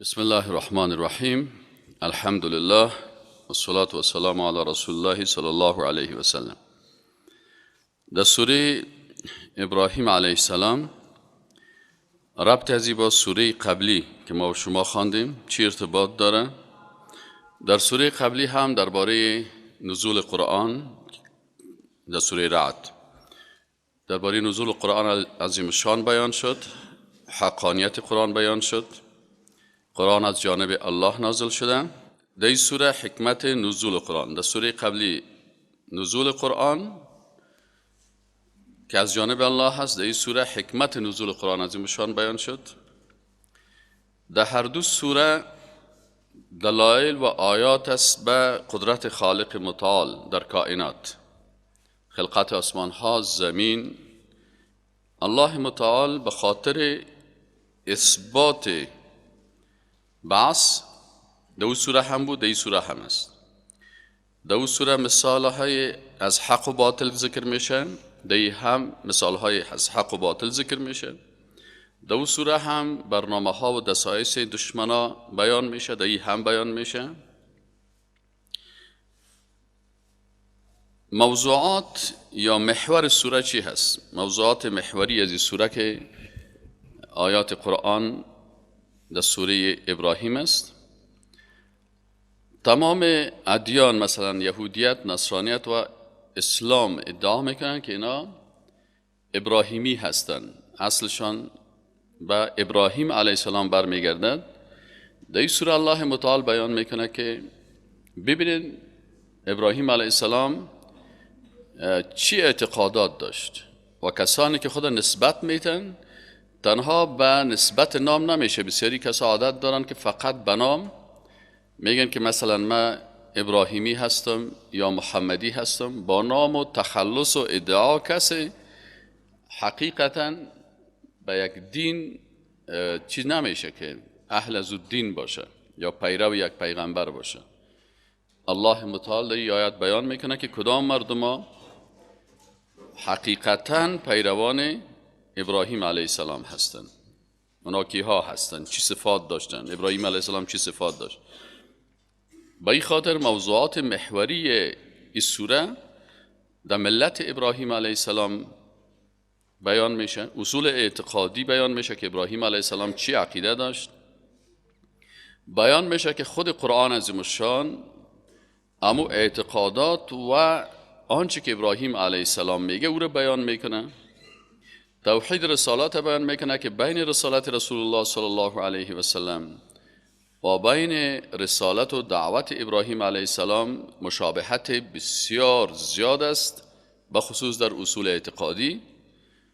بسم الله الرحمن الرحیم. الحمد لله والصلاة والسلام علی رسول الله صلی الله علیه و سلم. در سوره ابراهیم علیه السلام ربط ازی با سوره قبلی که ما و شما خواندیم چی ارتباط داره؟ در سوره قبلی هم درباره نزول قرآن، در سوره رعد درباره نزول قرآن عظیم شان بیان شد، حقانیت قرآن بیان شد، قرآن از جانب الله نازل شده. در این سوره حکمت نزول قرآن، در سوره قبلی نزول قرآن که از جانب الله هست، در این سوره حکمت نزول قرآن عظیم شان بیان شد. در هر دو سوره دلایل و آیات است به قدرت خالق متعال در کائنات، خلقت آسمان ها، زمین. الله متعال به خاطر اثبات بعث در سوره هم بود، در سوره هم است. در سوره مثال های از حق و باطل ذکر میشن، در هم مثال های از حق و باطل ذکر میشه. در سوره هم برنامه ها و دسایس دشمنا بیان میشه، در هم بیان میشه. موضوعات یا محور سوره چی هست؟ موضوعات محوری از این سوره که آیات قرآن در سوره ابراهیم است. تمام ادیان مثلا یهودیت، نصرانیت و اسلام ادعا میکنن که اینا ابراهیمی هستند، اصلشان به ابراهیم علیه السلام برمیگردند. در این سوره الله متعال بیان میکنه که ببینید ابراهیم علیه السلام چی اعتقادات داشت و کسانی که خود نسبت میتن تنها به نسبت نام نمیشه. بسیاری کسا عادت دارن که فقط به نام میگن که مثلا من ابراهیمی هستم یا محمدی هستم، با نام و تخلص و ادعا کسی حقیقتا به یک دین چیز نمیشه که اهل از دین باشه یا پیرو یک پیغمبر باشه. الله متعال در این آیت بیان میکنه که کدام مردم ها حقیقتا پیروان ابراهیم علیه السلام هستند، اونا کیها هستند، چی صفات داشتن، ابراهیم علیه السلام چی صفات داشت. به این خاطر موضوعات محوری این سوره در ملت ابراهیم علیه السلام بیان میشه، اصول اعتقادی بیان میشه که ابراهیم علیه السلام چی عقیده داشت، بیان میشه که خود قرآن عظیم الشان امو اعتقادات و آنچه که ابراهیم علیه السلام میگه او رو بیان میکنه. توحید رسالت بیان میکنه که بین رسالت رسول الله صلی الله علیه و سلم و بین رسالت و دعوت ابراهیم علیه السلام مشابهت بسیار زیاد است، به خصوص در اصول اعتقادی.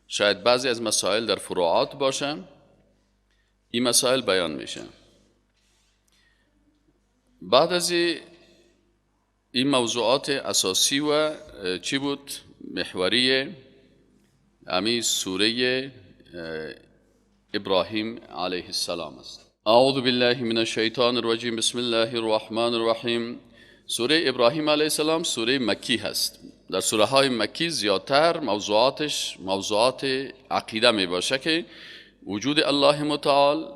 شاید بعضی از مسائل در فروعات باشه، این مسائل بیان میشه. بعد از این موضوعات اساسی و چی بود محوری امی سوره ابراهیم علیه السلام است. اعوذ بالله من الشیطان الرجیم، بسم الله الرحمن الرحیم. سوره ابراهیم علیه السلام سوره مکی هست. در سوره های مکی زیادتر موضوعاتش موضوعات عقیده می باشه که وجود الله متعال،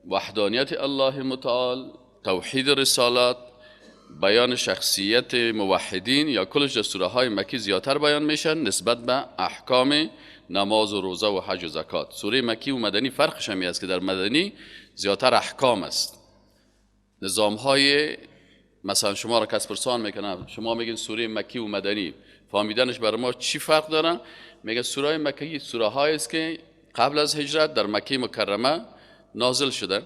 وحدانیت الله متعال، توحید رسالت، بیان شخصیت موحدین یا کلش در سوره های مکی زیادتر بیان میشن نسبت به احکام نماز و روزه و حج و زکات. سوره مکی و مدنی فرقش همی است که در مدنی زیادتر احکام است، نظام های مثلا شما را کس پرسان میکنه، شما میگین سوره مکی و مدنی فهمیدنش برای ما چی فرق داره؟ میگه سوره مکی سوره های است که قبل از هجرت در مکه مکرمه نازل شده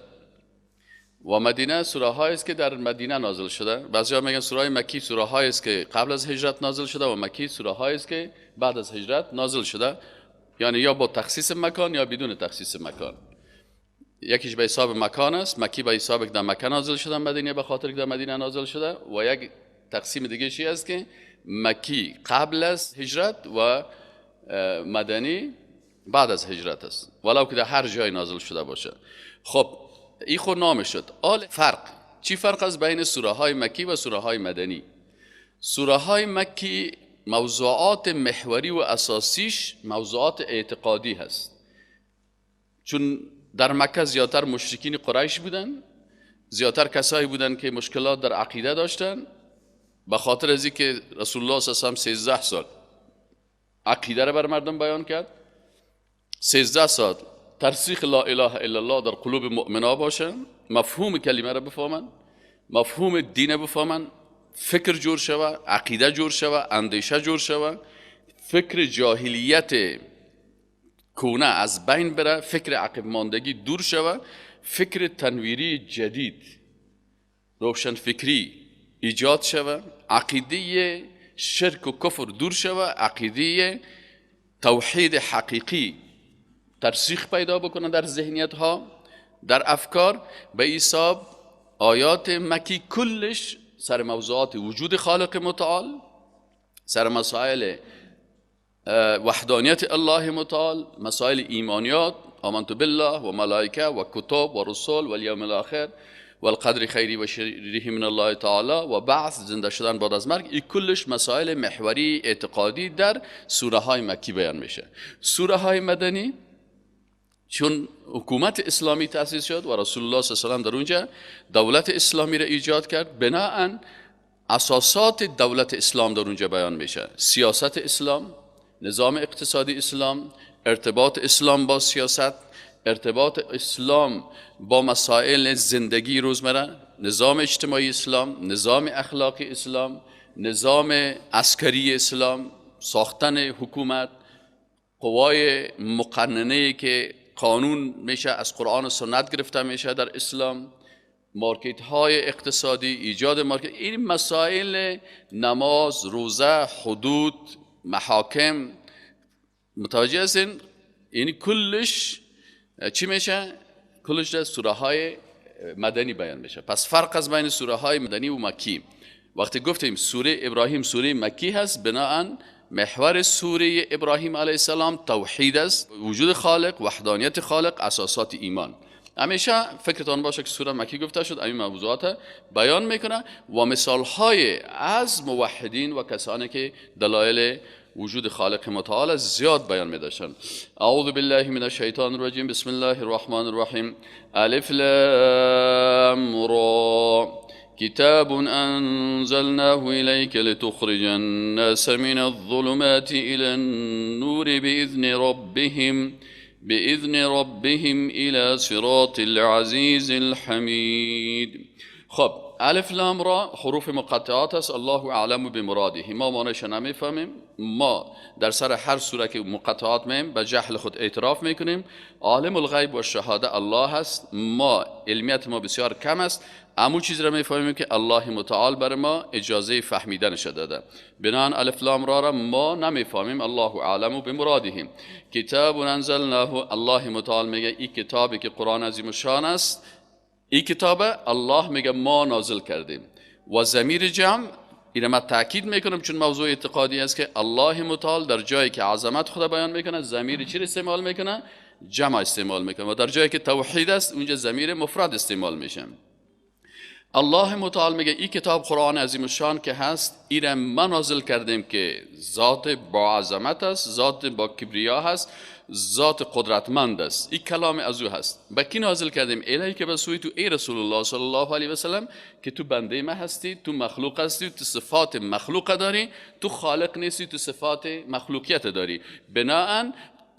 و مدینه سوره های است که در مدینه نازل شده. بعضیا میگن سوره مکی سوره های است که قبل از هجرت نازل شده و مکی سوره های است که بعد از هجرت نازل شده، یعنی یا با تخصیص مکان یا بدون تخصیص مکان. یکیش به حساب مکان است، مکی به حساب که در مکه نازل شده، مدینه به خاطر که در مدینه نازل شده. و یک تقسیم دیگه چی است که مکی قبل از هجرت و مدنی بعد از هجرت است، ولو که در هر جای نازل شده باشه. خب این خود نام شد. آل فرق چی فرق است بین سوره های مکی و سوره های مدنی؟ سوره های مکی موضوعات محوری و اساسیش موضوعات اعتقادی هست، چون در مکه زیادتر مشرکین قریش بودن، زیادتر کسایی بودن که مشکلات در عقیده داشتن. به خاطر از اینکه رسول الله صلی الله علیه و سلم 13 سال عقیده را بر مردم بیان کرد، 13 سال ترسیخ لا اله الا الله در قلوب مؤمنا باشه، مفهوم کلمه را بفهمن، مفهوم دین بفهمن، فکر جور شوه، عقیده جور شوه، اندیشه جور شوه، فکر جاهلیت کونه از بین بره، فکر عقب ماندگی دور شوه، فکر تنویری جدید روشن فکری ایجاد شوه، عقیده شرک و کفر دور شوه، عقیده توحید حقیقی ترسیخ پیدا بکنه در ذهنیت ها، در افکار. به حساب آیات مکی کلش سر موضوعات وجود خالق متعال، سر مسائل وحدانیت الله متعال، مسائل ایمانیات، آمنت بالله و ملائکه و کتب و رسول و الیوم الاخر و القدر خیری و شره من الله تعالی و بعث، زنده شدن بعد از مرگ، این کلش مسائل محوری اعتقادی در سوره های مکی بیان میشه. سوره های مدنی چون حکومت اسلامی تأسیس شد و رسول الله صلی الله علیه و سلم در اونجا دولت اسلامی را ایجاد کرد، بناءً اساسات دولت اسلام در اونجا بیان میشه. سیاست اسلام، نظام اقتصادی اسلام، ارتباط اسلام با سیاست، ارتباط اسلام با مسائل زندگی روزمره، نظام اجتماعی اسلام، نظام اخلاقی اسلام، نظام عسکری اسلام، ساختن حکومت، قوای مقننه که قانون میشه از قرآن و سنت گرفته میشه در اسلام، market های اقتصادی، ایجاد market، این مسائل نماز، روزه، حدود، محاکم، متوجه هستین؟ یعنی کلش چی میشه؟ کلش در سوره های مدنی بیان میشه. پس فرق از بین سوره های مدنی و مکی، وقتی گفتیم سوره ابراهیم سوره مکی هست، بناءً محور سوره ابراهیم علیه السلام توحید است، وجود خالق، وحدانیت خالق، اساسات ایمان. همیشه فکرتان باشه که سوره مکی گفته شد این موضوعات بیان میکنه و مثالهای از موحدین و کسانی که دلایل وجود خالق متعال زیاد بیان می داشتن. اعوذ بالله من الشیطان الرجیم، بسم الله الرحمن الرحیم، الف لام را، كتاب أنزلناه إليك لتخرج الناس من الظلمات إلى النور بإذن ربهم إلى صراط العزيز الحميد. خب الف لام را حروف مقطعات است، الله اعلم بمراده، ما معنیش نمیفهمیم. ما در سر هر سوره که مقطعات میم به جهل خود اعتراف میکنیم. عالم الغیب و شهاده الله هست، ما علمیت ما بسیار کم است، امو چیز را میفهمیم که الله متعال بر ما اجازه فهمیدنش داده. بنان الف لام را ما نمیفهمیم، الله اعلم بمراده. کتاب انزلناه، الله متعال میگه این کتابی که قرآن عظیم الشان است، این کتاب الله میگه ما نازل کردیم. و ضمیر جمع، اینو من تاکید میکنم چون موضوع اعتقادی است که الله متعال در جایی که عظمت خدا بیان میکنه ضمیر چی استعمال میکنه؟ جمع استعمال میکنه، و در جایی که توحید است اونجا ضمیر مفرد استعمال میشه. الله متعال میگه این کتاب قرآن عظیم الشان که هست، این ما نازل کردیم که ذات با عظمت است، ذات با کبریا هست، ذات قدرتمند است، این کلام از او هست. به کی نازل کردیم؟ الهی که به سوی تو ای رسول الله صلی الله علیه و سلم، که تو بنده ما هستی، تو مخلوق هستی، تو صفات مخلوق داری، تو خالق نیستی، تو صفات مخلوقیت داری، بناءً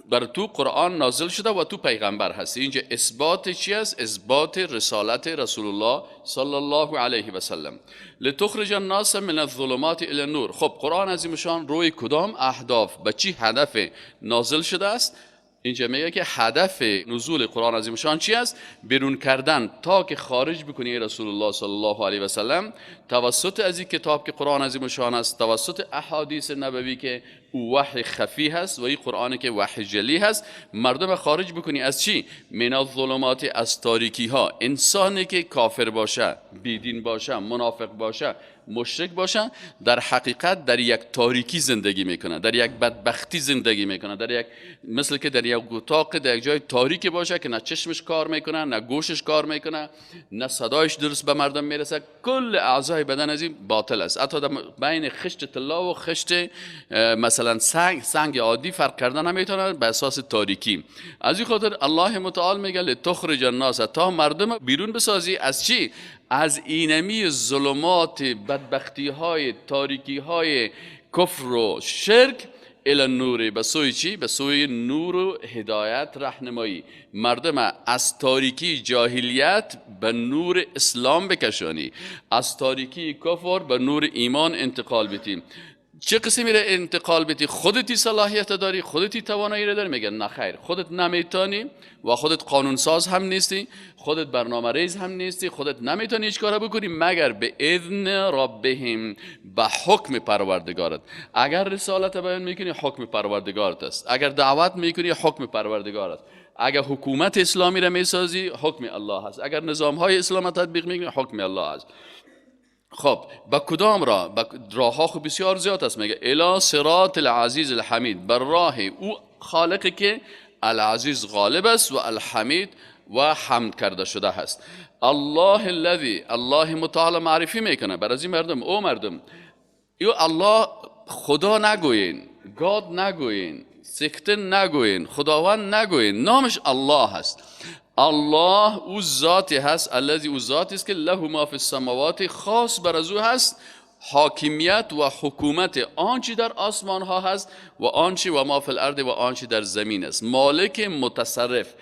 بر تو قرآن نازل شده و تو پیغمبر هستی. اینجا اثبات چی است؟ اثبات رسالت رسول الله صلی الله علیه و سلم. لتخرج الناس من الظلمات الی النور. خب قرآن عظیم شان روی کدام اهداف، به چی هدف نازل شده است؟ اینجا میگه که هدف نزول قرآن عظیم شان چی است؟ بیرون کردن، تا که خارج بکنی رسول الله صلی الله علیه و سلم توسط از این کتاب که قرآن عظیم شان است، توسط احادیث نبوی که او وحی خفی هست و این قرآن که وحی جلی هست، مردم خارج بکنی از چی؟ من الظلمات، از تاریکی ها. انسانی که کافر باشه، بیدین باشه، منافق باشه، مشرک باشه، در حقیقت در یک تاریکی زندگی میکنه، در یک بدبختی زندگی میکنه، در یک مثل که در یک اتاق، در یک جای تاریکی باشه که نه چشمش کار میکنه، نه گوشش کار میکنه، نه صدایش درست به مردم میرسه، کل اعضای بدن از این باطل است. حتی در بین خشت طلا و خشت مثلا مثلا سنگ عادی فرق کردن نمیتونه به اساس تاریکی. از این خاطر الله متعال میگه لتخرج الناس، تا مردم بیرون بسازی از چی؟ از اینمی ظلمات، بدبختی های، تاریکی های کفر و شرک، الی نور، به سوی چی؟ به سوی نور و هدایت، راهنمایی. مردم از تاریکی جاهلیت به نور اسلام بکشانی، از تاریکی کفر به نور ایمان انتقال بدیم. چه قسمی را انتقال بدی؟ خودتی صلاحیت داری، خودتی توانایی را داری؟ میگن نه خیر، خودت نمیتونی و خودت قانون ساز هم نیستی، خودت برنامه ریز هم نیستی، خودت نمیتونی هیچ کار بکنی مگر به اذن ربهم، به حکم پروردگارت. اگر رسالت بیان میکنی حکم پروردگارت است، اگر دعوت میکنی حکم پروردگارت، اگر حکومت اسلامی را میسازی حکم الله است، اگر نظام های اسلام تطبیق میکنی حکم الله است. خب با کدام راه؟ با راه ها خب بسیار زیاد است. میگه الی صراط العزیز الحمید، بر راه او خالقی که العزیز غالب است و الحمید و حمد کرده شده هست. الله الذی، الله متعال معرفی میکنه بر از این مردم، او مردم ایو الله خدا نگوین، گاد نگوین، سکتن نگوین، خداوند نگوین، نامش الله هست. الله او ذاتی هست، الذی او ذاتی است که له ما فی السماوات، خاص بر از او هست حاکمیت و حکومت آنچه در آسمان ها هست و آنچه و ما فی الارض و آنچه در زمین است، مالک متصرف.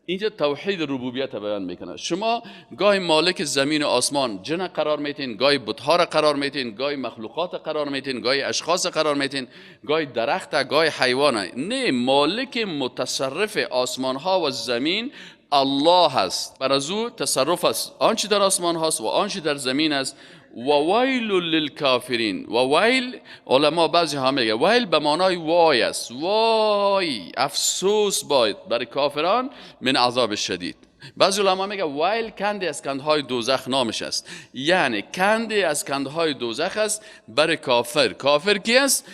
اینجا توحید ربوبیت بیان میکنه. شما گاهی مالک زمین و آسمان جن قرار میتین، گاهی بتها را قرار میتین، گاهی مخلوقات قرار میتین، گاهی اشخاص قرار میتین، گاهی درخت، گاهی حیوان. نه، مالک متصرف آسمان ها و زمین الله هست، بر از او تصرف است آنچه در آسمان هاست و آنچه در زمین است. و ویل للکافرین، و ویل علما بعضی ها میگه ویل به معنای وای است، وای افسوس باید برای کافران من عذاب شدید. بعضی علما میگه ویل کندی از کندهای دوزخ نامش است، یعنی کندی از کندهای دوزخ است برای کافر. کافر کی است؟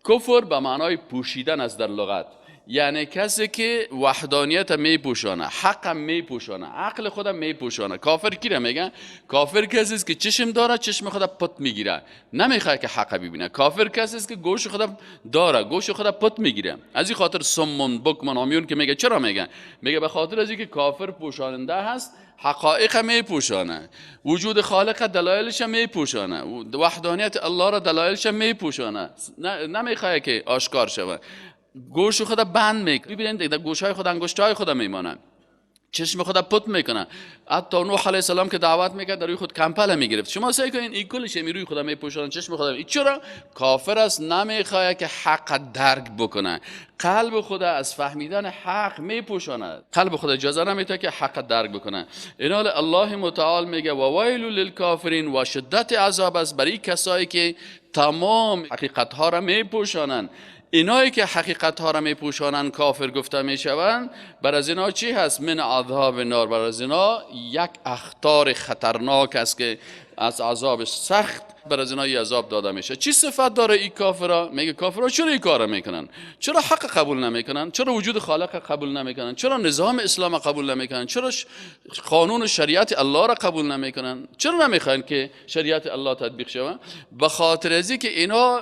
کفر به معنای پوشیدن است در لغت، یعنی کسی که وحدانیت میپوشانه، حق میپوشانه، عقل خودم میپوشانه. کافر کی را میگن؟ کافر کسی است که چشم داره، چشم خود پت میگیره، نمیخواد که حق ببینه. کافر کسی است که گوش خود داره، گوش خود پت میگیره. از این خاطر صم بکم عمیون که میگه، چرا میگن؟ میگه به خاطر از اینکه کافر پوشاننده هست، حقایق میپوشانه، وجود خالق دلایلش میپوشانه، وحدانیت الله را دلایلش میپوشانه، نمیخواد که آشکار شود. گوش خود بند میکنه، ببینید در گوشهای خود انگشتهای خود میمانه، چشم خود پت میکنه. حتی نوح علیه السلام که دعوت میکرد در روی خود کمپله میگرفت. شما سعی کنین این کلش می روی خود میپوشن، چشم خود. چرا؟ کافر است، نمیخواد که حق درک بکنه، قلب خود از فهمیدن حق میپوشاند، قلب خود اجازه نمیده که حق درک بکنه. اینال الله متعال میگه و ویل للکافرین، و شدت عذاب است برای کسایی که تمام حقیقت ها را میپوشانند. اینایی که حقیقت ها را میپوشانند کافر گفته میشوند. بر از اینا چی هست؟ من عذاب نار، بر از اینا یک اخطار خطرناک است که از عذاب سخت بر از اینا عذاب داده میشه. چی صفت داره این کافرا؟ میگه کافرا چرا این کارا میکنن؟ چرا حق قبول نمیکنن؟ چرا وجود خالق قبول نمیکنن؟ چرا نظام اسلام قبول نمیکنن؟ چرا قانون شریعت الله را قبول نمیکنن؟ چرا نمیخوان که شریعت الله تطبیق شود؟ به خاطر از اینکه اینا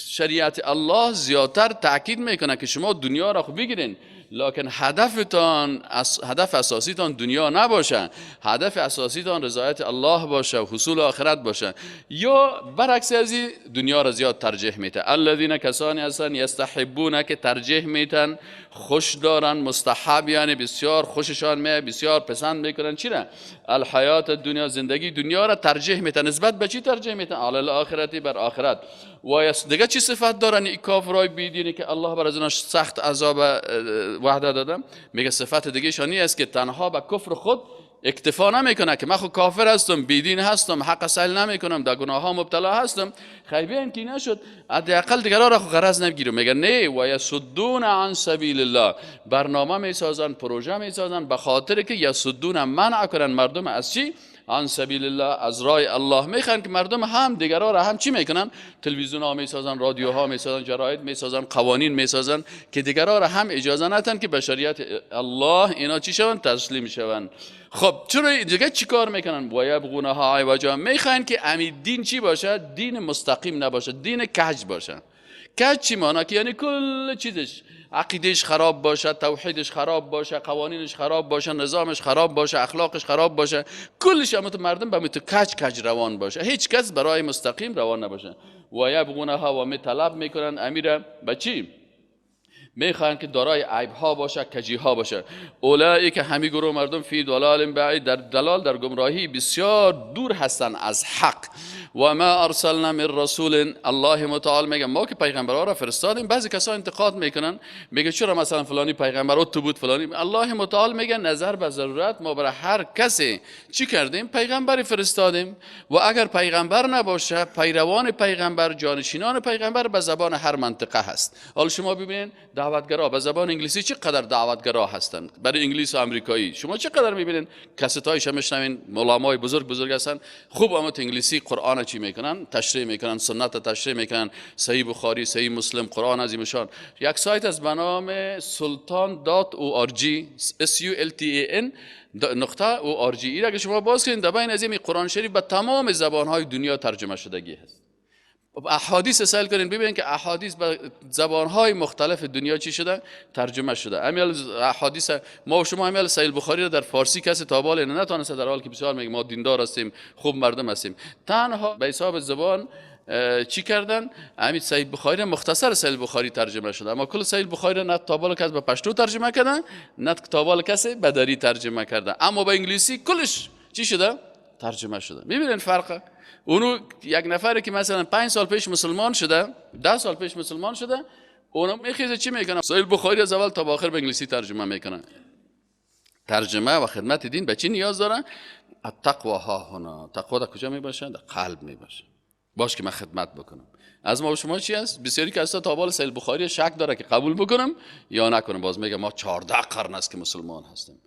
شریعت الله زیادتر تاکید میکنه که شما دنیا را خوب بگیرین، لکن هدفتان، هدف اساسیتان دنیا نباشه، هدف اساسیتان رضایت الله باشه و حصول آخرت باشه. یا برعکس از این دنیا را زیاد ترجیح میته. الذین کسانی هستن یستحبون که ترجیح میتن، خوش دارن، مستحب یعنی بسیار خوششان میه، بسیار پسند میکنن. چی را؟ الحیات دنیا، زندگی دنیا را ترجیح میتن. نسبت به چی ترجیح میتن؟ علی الاخرتی، بر آخرت. و دیگه چی صفت دارن این کافرای بیدینی که الله بر از اینا سخت عذاب وعده دادم؟ میگه صفت دیگه شانی است که تنها به کفر خود اکتفا نمیکنه که من خود کافر هستم، بیدین هستم، حق سیل نمیکنم، در گناه ها مبتلا هستم، خیلی بیان که نشد حداقل دیگران را خود غرض نمیگیرم. میگه نه، و یصدون عن سبیل الله، برنامه میسازن، پروژه میسازن به خاطر که یصدون منع کنن مردم از چی؟ عن سبیل الله، از راه الله. میخوان که مردم هم دیگران را هم چی میکنن؟ تلویزیون ها میسازن، رادیوها میسازن، جراید میسازن، قوانین میسازن که دیگران را هم اجازه ندن که به شریعت الله اینا چی شون؟ تسلیم شون. خب چرا دیگه چیکار میکنن؟ و یبغونها عوجا، میخوان که امید دین چی باشه؟ دین مستقیم نباشه، دین کج باشه. کج چی معنا؟ که یعنی کل چیزش، عقیدهش خراب باشه، توحیدش خراب باشه، قوانینش خراب باشه، نظامش خراب باشه، اخلاقش خراب باشه، کلش هم مردم به تو کج کج روان باشه، هیچ کس برای مستقیم روان نباشه. و یبغونها و می طلب میکنن امیره به چی؟ میخواهند که دارای عیب ها باشه، کجی ها باشه. اولئک همی گروه مردم فی ضلال بعید، در دلال، در گمراهی بسیار دور هستند از حق. و ما ارسلنا من رسول، الله متعال میگه ما که پیغمبرها را فرستادیم. بعضی کسا انتقاد میکنن، میگه چرا مثلا فلانی پیغمبر تو بود فلانی. الله متعال میگه نظر به ضرورت ما برای هر کسی چی کردیم؟ پیغمبری فرستادیم. و اگر پیغمبر نباشه، پیروان پیغمبر، جانشینان پیغمبر به زبان هر منطقه هست. حالا شما ببینید دعوتگرا به زبان انگلیسی چقدر دعوتگرا هستند برای انگلیس و آمریکایی. شما چقدر میبینین کستایش هم میشنوین، علمای بزرگ بزرگ هستن، خوب آمد انگلیسی قرآن چی میکنن؟ تشریح میکنن، سنت تشریح میکنن، صحیح بخاری، صحیح مسلم، قرآن عظیمشان. یک سایت از به نام sultan.org sultan نقطه org، اگه شما باز کنید در بین از این قرآن شریف به تمام زبانهای دنیا ترجمه شدگی هست. احادیث سیل کنین ببینین که احادیث به زبان‌های مختلف دنیا چی شده؟ ترجمه شده. امیال احادیث ما و شما امیال صحیح بخاری رو در فارسی کسی تا حال نتونسته، در حال که بسیار میگه ما دیندار هستیم، خوب مردم هستیم، تنها به حساب زبان چی کردن؟ همین صحیح بخاری مختصر صحیح بخاری ترجمه شده، اما کل صحیح بخاری نه تا حال کسی به پشتو ترجمه کردن، نه تا حال کسی به دری ترجمه کردن، اما به انگلیسی کلش چی شده؟ ترجمه شده. میبینین فرقه؟ اونو یک نفری که مثلا 5 سال پیش مسلمان شده، 10 سال پیش مسلمان شده، اونم میخیزه چی میکنه؟ صحیح بخاری از اول تا آخر به انگلیسی ترجمه میکنه. ترجمه و خدمت دین به چی نیاز داره؟ التقوا ها هنا. تقوا در کجا میباشه؟ در قلب میباشه. باش که من خدمت بکنم. از ما و شما چی است؟ بسیاری که اصلا تا حال صحیح بخاری شک داره که قبول بکنم یا نکنم. باز میگه ما 14 قرن است که مسلمان هستیم.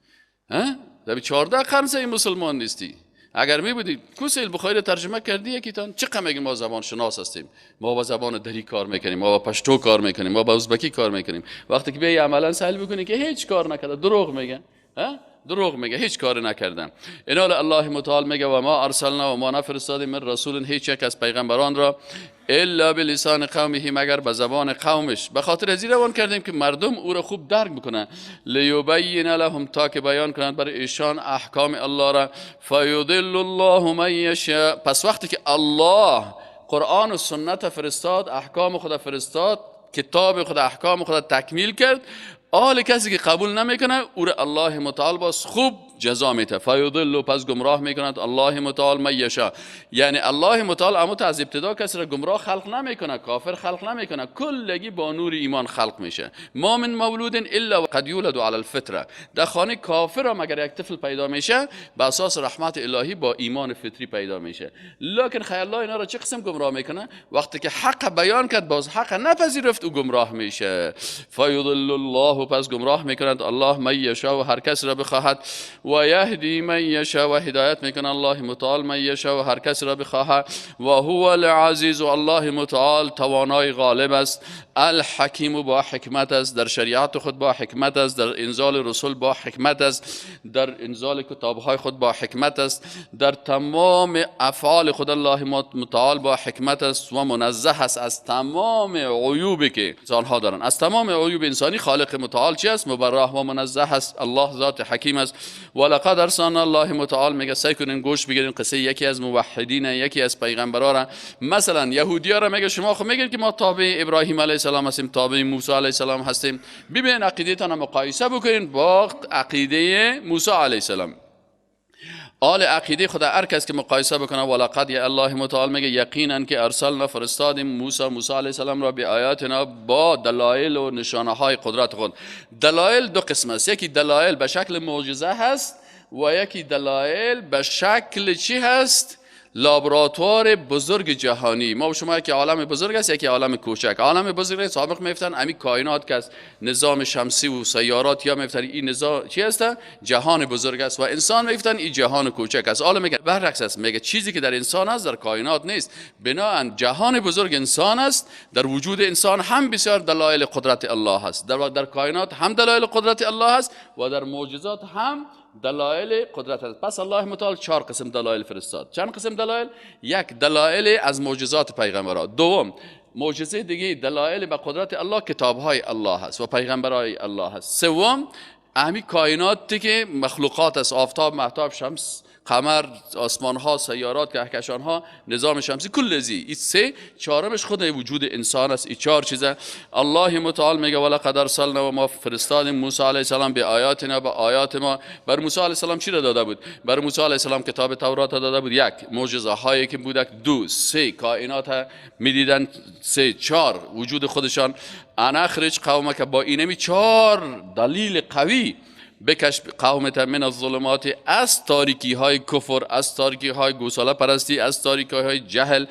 ها؟ در 14 قرن صحیح مسلمان نیستی. اگر می بودی کو صحیح بخاری ترجمه کردی یکیتان، چقدر میگیم ما زبان شناس هستیم، ما با زبان دری کار میکنیم، ما با پشتو کار میکنیم، ما با ازبکی کار میکنیم. وقتی که بیای عملا سهل بکنی که هیچ کار نکرده، دروغ میگه، ها، دروغ میگه، هیچ کار نکردم. اینا الله متعال میگه و ما ارسلنا و ما نفرستادیم من رسول، هیچ یک از پیغمبران را، الا بلسان قومه، مگر به زبان قومش. به خاطر از این روان کردیم که مردم او را خوب درک بکنن. لیبین لهم، تا که بیان کنند برای ایشان احکام الله را. فیضل الله من یشاء. پس وقتی که الله قرآن و سنت فرستاد، احکام خدا فرستاد، کتاب خدا، احکام خدا تکمیل کرد، آل کسی که قبول نمیکنه او را الله متعال باز خوب جزا میده. فیضل، پس گمراه میکند الله متعال من یشاء. یعنی الله متعال اما تا از ابتدا کسی را گمراه خلق نمیکنه، کافر خلق نمیکنه، کلگی با نور ایمان خلق میشه. ما من مولود الا قد یولد علی الفطره. در خانه کافر هم اگر یک طفل پیدا میشه به اساس رحمت الهی با ایمان فطری پیدا میشه. لکن خیال الله اینا را چه قسم گمراه میکنه؟ وقتی که حق بیان کرد باز حق نپذیرفت او گمراه میشه. فیضل الله، پس گمراه میکند الله من یشاء، و هر کس را بخواهد. و یهدی من یشاء، و هدایت میکنه الله متعال من یشاء، و هر کس را بخواهد. و هو العزیز، و الله متعال توانای غالب است. الحکیم، با حکمت است، در شریعت خود با حکمت است، در انزال رسول با حکمت است، در انزال کتابهای خود با حکمت است، در تمام افعال خود الله متعال با حکمت است و منزه است از تمام عیوبی که انسانها دارند. از تمام عیوب انسانی خالق متعال چی است؟ مبرح و منزه است. الله ذات حکیم است. ولقد ارسلنا، الله متعال میگه سعی کنین گوش بگیرین قصه یکی از موحدین، یکی از پیغمبران را. مثلا یهودیا را میگه شما خب میگین که ما تابع ابراهیم علیه السلام هستیم، تابع موسی علیه السلام هستیم. ببینین عقیده تان مقایسه بکنین با عقیده موسی علیه السلام. آل عقیده خدا هر کس که مقایسه بکنه. ولقد، یا الله متعال میگه یقینا که ارسلنا، فرستادیم موسی علیه السلام را به آیاتنا، با دلایل و نشانه های قدرت خود. دلایل دو قسم است، یکی دلایل به شکل معجزه هست و یکی دلایل به شکل چی هست؟ لابراتوار بزرگ جهانی. ما و شما یکی عالم بزرگ است، یکی عالم کوچک. عالم بزرگ سابق میفتن امی کائنات که است، نظام شمسی و سیارات یا میفتن این نظام چی است؟ جهان بزرگ است. و انسان میفتن این جهان کوچک است. عالم میگه برعکس است، میگه چیزی که در انسان است در کائنات نیست. بناءً جهان بزرگ انسان است، در وجود انسان هم بسیار دلایل قدرت الله است، در کائنات هم دلایل قدرت الله است و در معجزات هم دلایل قدرت است. پس الله متعال 4 قسم دلایل فرستاد. چند قسم دلایل؟ یک، دلایل از معجزات پیغمبران. دوم، معجزه دیگه دلایل به قدرت الله کتاب‌های الله هست و پیغمبرای الله هست. سوم اهمی کائناتی که مخلوقات است، آفتاب، مهتاب، شمس، قمر، آسمان ها، سیارات، کهکشان ها، نظام شمسی، کل ازی. این سه. چهارمش خود وجود انسان است. این چهار چیزه. الله متعال میگه ولقد ارسلنا و ما فرستادیم موسی علیه السلام به آیاتنا، به آیات ما. بر موسی علیه السلام چی را داده بود؟ بر موسی علیه السلام کتاب تورات داده بود. یک، معجزه هایی که بوده. دو، سه، کائنات میدیدن. سه، چهار، وجود خودشان. ان اخرج قومک، با اینمی چهار دلیل قوی بکش قومت من الظلمات، از تاریکی های کفر، از تاریکی های گوساله پرستی، از تاریکی های جهل،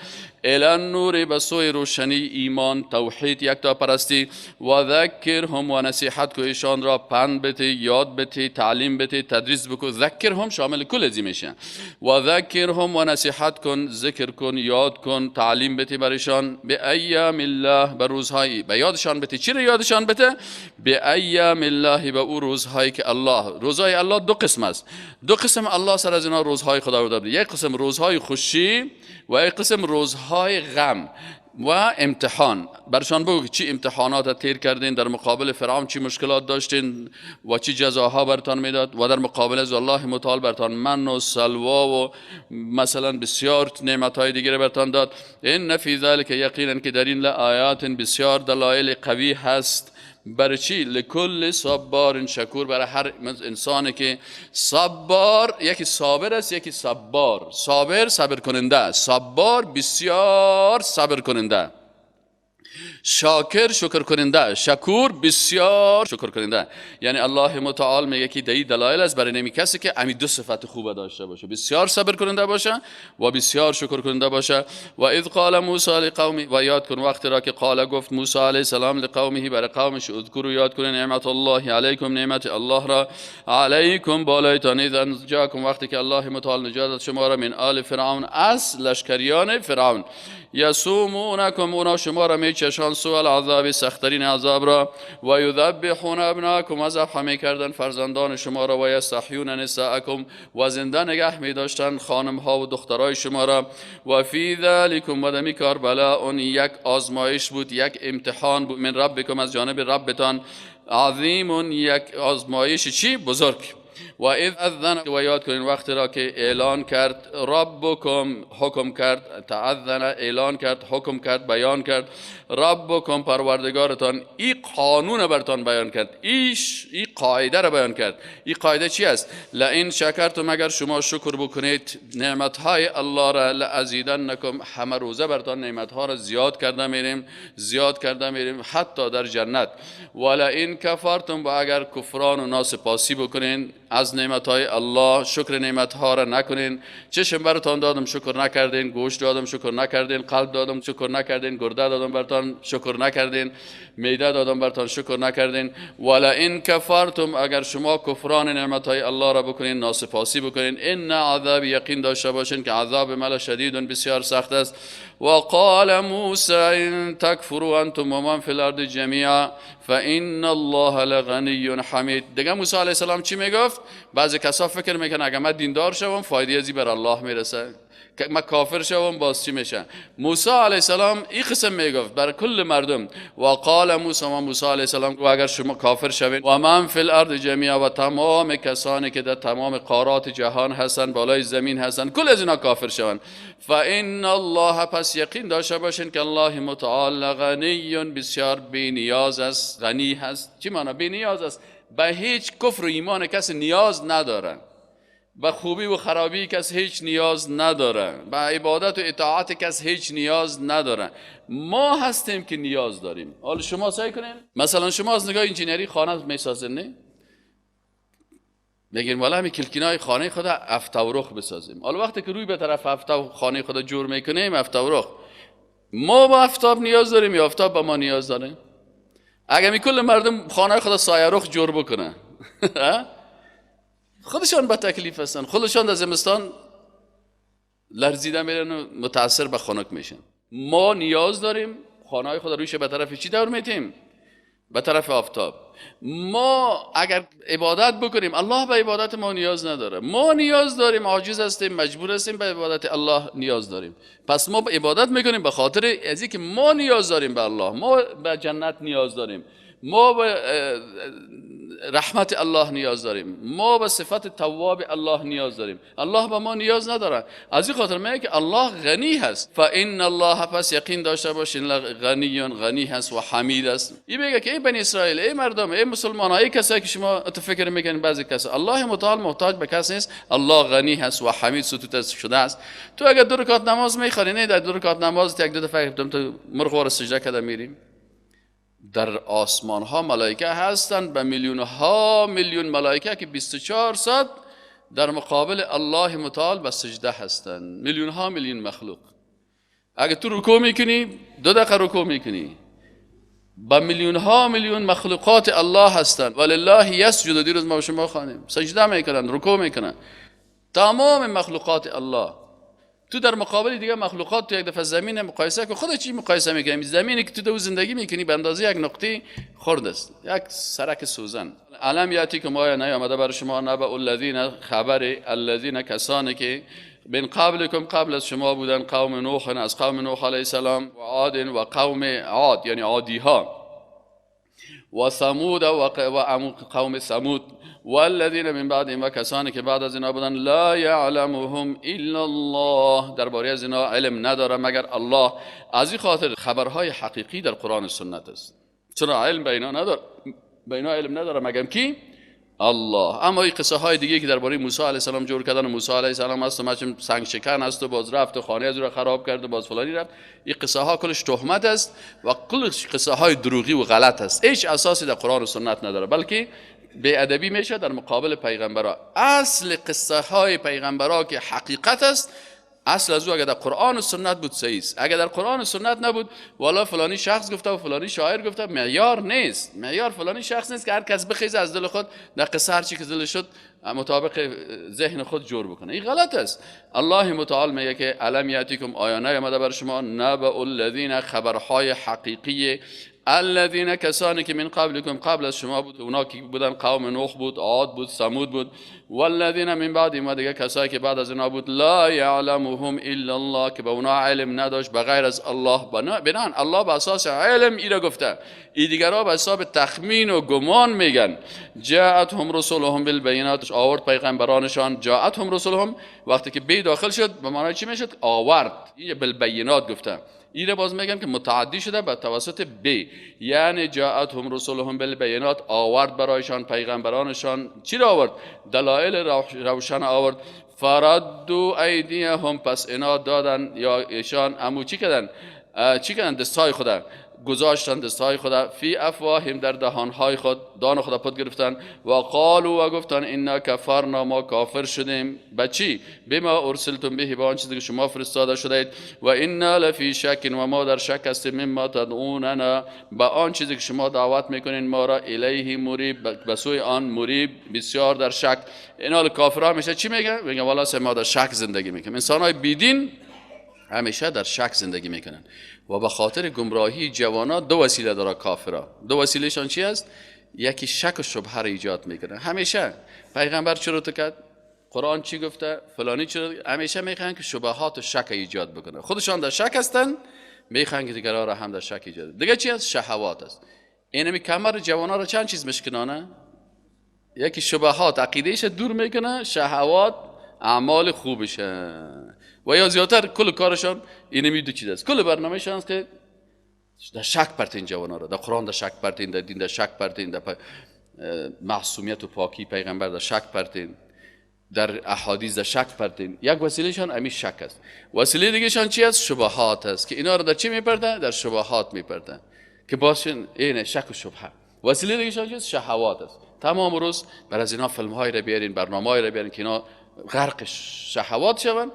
الی النور، به سوی روشنی ایمان، توحید، یکتا پرستی. و ذکرهم، و نصیحت کو ایشان را، پند بده، یاد بده، تعلیم بده، تدریس بکن. ذکرهم شامل کل ازی میشه. و ذکرهم، و نصیحت کن، ذکر کن، یاد کن، تعلیم بده برایشان. به ایام الله، به روزهای، به یادشان بده. چی را یادشان بده؟ به ایام الله، به او روزهایی که الله، روزهای الله دو قسم است. دو قسم الله سر از اینا روزهای خدا رو داده. یک قسم روزهای خوشی و یک قسم روزهای غم و امتحان. برشان بگو که چی امتحانات تیر کردین، در مقابل فرعون چی مشکلات داشتین و چی جزاها برتان میداد و در مقابل از الله متعال برتان من و سلوا و مثلا بسیار نعمت های دیگر برتان داد. ان فی ذلک، یقینا که در این لآیات، بسیار دلایل قوی هست. برای چی؟ لکل صبار شکور، برای هر انسانی که صبار، یکی صابر است، یکی صبار. صابر صبر کننده، صبار بسیار صبر کننده، شاکر شکر کننده، شکور بسیار شکر کننده. یعنی الله متعال میگه که دی دلایل است برای نمی کسی که امی دو صفت خوب داشته باشه، بسیار صبر کننده باشه و بسیار شکر کننده باشه. و اذ قال موسی لقومه، و یاد کن وقتی را که قال، گفت موسی علیه السلام، لقومه، برای قومش، اذکروا، یاد کن، نعمت الله علیکم، نعمت الله را، علیکم، بالایتان، اذ انجاکم، وقتی که الله متعال نجات شما را، من آل فرعون، از لشکریان فرعون، یسومونکم، اونا شما را میچشان، سوء العذاب، سخترین عذاب را، و یذبحون ابناکم، و ذبح میکردن فرزندان شما را، و یستحیون نساءکم، و زنده نگه میداشتن خانم ها و دخترای شما را. و فی ذلکم، و دمی کار، بلاء، یک آزمایش بود، یک امتحان بود، من ربکم، از جانب ربتان، عظیم، یک آزمایش چی؟ بزرگ. و اذ اذن، و یاد کنین وقتی را که اعلان کرد، ربکم، حکم کرد، تأذن، اعلان کرد، حکم کرد، بیان کرد، ربکم، پروردگارتان، این قانون برتان بیان کرد، ای قاعده را بیان کرد. این قاعده چی است؟ لئن شکرتم، اگر شما شکر بکنید نعمتهای الله را، لازیدنکم، همه روزه برتان نعمتها را زیاد کرده میریم، زیاد کرده میریم، حتی در جنت. ولئن کفرتم، و اگر کفران و ناسپاسی بکنین از نعمتهای الله، شکر نعمتها را نکنین، چشم براتان دادم شکر نکردین، گوش دادم شکر نکردین، قلب دادم شکر نکردین، گرده دادم براتان شکر نکردین، معده دادم براتان شکر نکردین. ولئن کفرتم، اگر شما کفران نعمتهای الله را بکنین، ناسپاسی بکنین، ان عذاب، یقین داشته باشین که عذاب من لشدید، بسیار سخت است. وقال موسى ان تكفروا انتم ومن في الارض جميعا فان الله لغنی حمید. دیگه موسی علیه السلام چی میگفت؟ بعضی کسا فکر میکنن اگه من دیندار شوم فایده ازی بر الله میرسه، که من کافر شوم باز چی میشه؟ موسی علیه السلام این قسم میگفت بر کل مردم. و قال موسی، و موسی علیه السلام و اگر شما کافر شوین، و من فی الارض جمیعا، و تمام کسانی که در تمام قارات جهان هستن، بالای زمین هستن، کل از اینا کافر شوند، فان الله، پس یقین داشته باشین که الله متعال غنی، بسیار بی نیاز است، غنی هست. چی معنا بی نیاز است؟ به هیچ کفر و ایمان کسی نیاز نداره، به خوبی و خرابی کس هیچ نیاز نداره، به عبادت و اطاعت کس هیچ نیاز نداره. ما هستیم که نیاز داریم. حالا شما سعی کنین، مثلا شما از نگاه انجینری خانه میسازین، نه؟ میگین والا همین کلکینای خانه خود افتاورخ بسازیم. حالا وقتی که روی به طرف افتاب خانه خود جور میکنیم، افتاورخ، ما با افتاب نیاز داریم یا افتاب با ما نیاز داره؟ اگر می کل مردم خانه خود سایه رخ جور بکنه، خودشان به تکلیف هستن، خودشان در زمستان لرزیده میرن و متاثر به خنک میشن. ما نیاز داریم خانه های خود رویش به طرف چی دور میتیم؟ به طرف آفتاب. ما اگر عبادت بکنیم، الله به عبادت ما نیاز نداره. ما نیاز داریم، عاجز هستیم، مجبور هستیم، به عبادت الله نیاز داریم. پس ما عبادت میکنیم به خاطر از اینکه ما نیاز داریم به الله، ما به جنت نیاز داریم، ما به رحمت الله نیاز داریم، ما به صفت تواب الله نیاز داریم. الله به ما نیاز نداره. از این خاطر میگه که الله غنی هست. فان الله، پس یقین داشته باشین، غنی غنی هست و حمید است. این میگه که ای بنی اسرائیل، ای مردم، ای مسلمان ها، ای کسایی که شما فکر میکنین بعضی کسا، الله متعال محتاج به کس نیست. الله غنی هست و حمید ستوده شده است. تو اگر دو رکعت نماز میخوانی، نه در دو رکعت نماز یک دو دفعه تو مرغ وار سجده کرده میریم. در آسمان ها ملائکه هستند، به میلیون ها میلیون ملائکه که 24 ساعت در مقابل الله متعال به سجده هستند. میلیون ها میلیون مخلوق. اگه تو رکوع میکنی، 2 دقیقه رکوع میکنی، با میلیون ها میلیون مخلوقات الله هستند. ولله یسجد، دیروز ما شما خوانیم، سجده میکنن، رکوع میکنن، تمام مخلوقات الله. تو در مقابل دیگه مخلوقات تو یک دفعه زمین مقایسه که خودت چی مقایسه میکنی؟ زمینی که تو در زندگی میکنی به اندازه یک نقطه خرد است، یک سرک سوزن. الم یاتیکم، آیا نیامده بر شما نبأ الذین، خبر الذین، کسانی که من قبلکم، قبل از شما بودن، قوم نوح، از قوم نوح علیه السلام، و عاد و قوم عاد یعنی عادی ها، و ثمود و قوم ثمود، والذین من بعدهم، و کسانی که بعد از اینا بودن، لا یعلمهم الا الله، درباره از اینا علم نداره مگر الله. از این خاطر خبرهای حقیقی در قرآن و سنت است. چرا علم به اینا نداره؟ به اینا علم نداره مگر کی؟ الله. اما این قصه های دیگه که درباره موسی علیه السلام جور کردن، موسی علیه السلام است و مچم سنگ شکن است و باز رفت و خانه از او را خراب کرد و باز فلانی رفت، این قصه ها کلش تهمت است و کلش قصه های دروغی و غلط است. هیچ اساسی در قرآن و سنت نداره، بلکه بی ادبی میشه در مقابل پیغمبرا. اصل قصه های پیغمبرا که حقیقت است، اصل از او اگر در قرآن و سنت بود صحیح است. اگر در قرآن و سنت نبود، والا فلانی شخص گفته و فلانی شاعر گفته، معیار نیست. معیار فلانی شخص نیست که هر کس بخیزه از دل خود در قصه هر چی که دل شد مطابق ذهن خود جور بکنه. این غلط است. الله متعال میگه که الم یاتیکم، آیا نیامده بر شما نبأ الذین، خبرهای حقیقی، الذین، کسانی که من قبلکم، قبل از شما بود، اونا که بودن قوم نوح بود، عاد بود، ثمود بود، والذین من بعدهم، و دیگه کسایی که بعد از اینا بود، لا یعلمهم الا الله، که به اونا علم نداشت بغیر از الله. بنان الله به اساس علم ایرا گفته، ای دیگرها به حساب تخمین و گمان میگن. جاءتهم رسولهم بالبینات، آورد پیغمبرانشان. جاءتهم رسولهم وقتی که بی داخل شد به معنای چی میشد؟ آورد. این بالبینات گفته. ایره باز میگم که متعدی شده به توسط ب، یعنی جاءتهم رسولهم بالبینات، آورد برایشان پیغمبرانشان. چی را آورد؟ دلایل روشن آورد. فردوا ایدیهم، پس اینا دادن یا ایشان امو چی کردن؟ چی کردن؟ دستای خدا گذاشتن، دستهای خدا فی افواههم، در دهانهای خود، دان خدا پد گرفتن، و قالوا، و گفتن، انا کفرنا، ما کافر شدیم. به چی؟ بما ارسلتم به، با آن چیزی که شما فرستاده شدید، و انا لفی شک، و ما در شک هستیم، مما تدعوننا، به آن چیزی که شما دعوت میکنین ما را، الیه مریب، به سوی آن، مریب، بسیار در شک. اینا کافرها میشه چی میگن؟ میگن والا ما در شک زندگی میکنیم. انسانهای بیدین همیشه در شک زندگی میکنن و به خاطر گمراهی جوانا دو وسیله داره کافرا. دو وسیلهشان چی است؟ یکی شک و شبهه را ایجاد میکنه همیشه. پیغمبر چرا تو کرد؟ قرآن چی گفته؟ فلانی چرا؟ همیشه میخوان که شبهات و شک ایجاد بکنه. خودشان در شک هستن، میخوان که دیگران را هم در شک ایجاد. دیگه چی است؟ شهوات است. اینمی کمر جوانا را چند چیز مشکنانه؟ یکی شبهات عقیدهش دور میکنه، شهوات اعمال خوبشه و یا زیادتر کل کارشان اینمی دو چیز است. کل برنامه‌شان است که در شک پرتین جوانا را، در قرآن در شک پرتین، در دین در شک پرتین، در معصومیت و پاکی پیغمبر در شک پرتین، در احادیث در شک پرتین. یک وسیلهشان امی شک است. وسیله دیگهشان چی است؟ شبهات است که اینا را در چی میپرده؟ در شبهات میپرده که باشن اینه شک و شبهه. وسیله دیگهشان چی است؟ شهوات است. تمام روز بر از اینا فیلم های را بیارین، برنامه های را بیارین که اینا غرق شهوات شوند.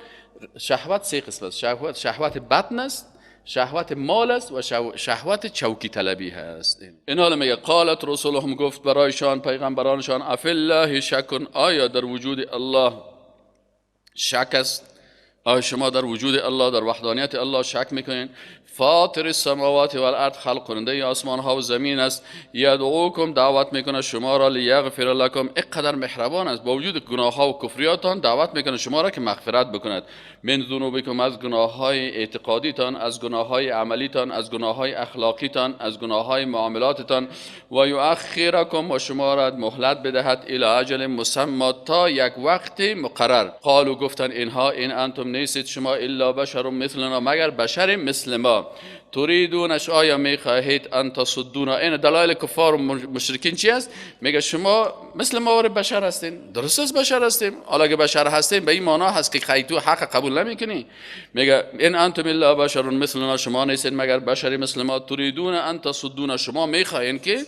شهوت سه قسم است: شهوت بطن است، شهوت مال است و شهوت چوکی طلبی هست. این حالا میگه قالت رسولهم، گفت برایشان پیغمبرانشان، افی الله شک، آیا در وجود الله شک است؟ آیا شما در وجود الله، در وحدانیت الله شک میکنین؟ فاطر السماوات والارض، خلق کننده آسمان ها و زمین است. یدعوکم، دعوت میکنه شما را، لیغفر لکم، اینقدر مهربان است، با وجود گناه ها و کفریاتان دعوت میکنه شما را که مغفرت بکند. من ذنوبکم، از گناه های اعتقادیتان، از گناه های عملیتان، از گناه های اخلاقیتان، از گناه های معاملاتتان. و یؤخرکم، و شما را مهلت بدهد، الی اجل مسمی، تا یک وقت مقرر. قالوا، گفتن اینها، ان انتم، نیستید شما، الا بشر مثلنا، مگر بشر مثل ما. تریدون، آیا میخواهید، ان تصدونا. این دلایل کفار و مشرکین چی است؟ میگه شما مثل ما بشر هستین. درست است، بشر هستیم. حالا که بشر هستیم به این معنا هست که خیتو حق قبول نمیکنی. میگه ان انتم الا بشر مثلنا، شما نیستین مگر بشری مثل ما. تریدون ان تصدونا، شما میخواهین که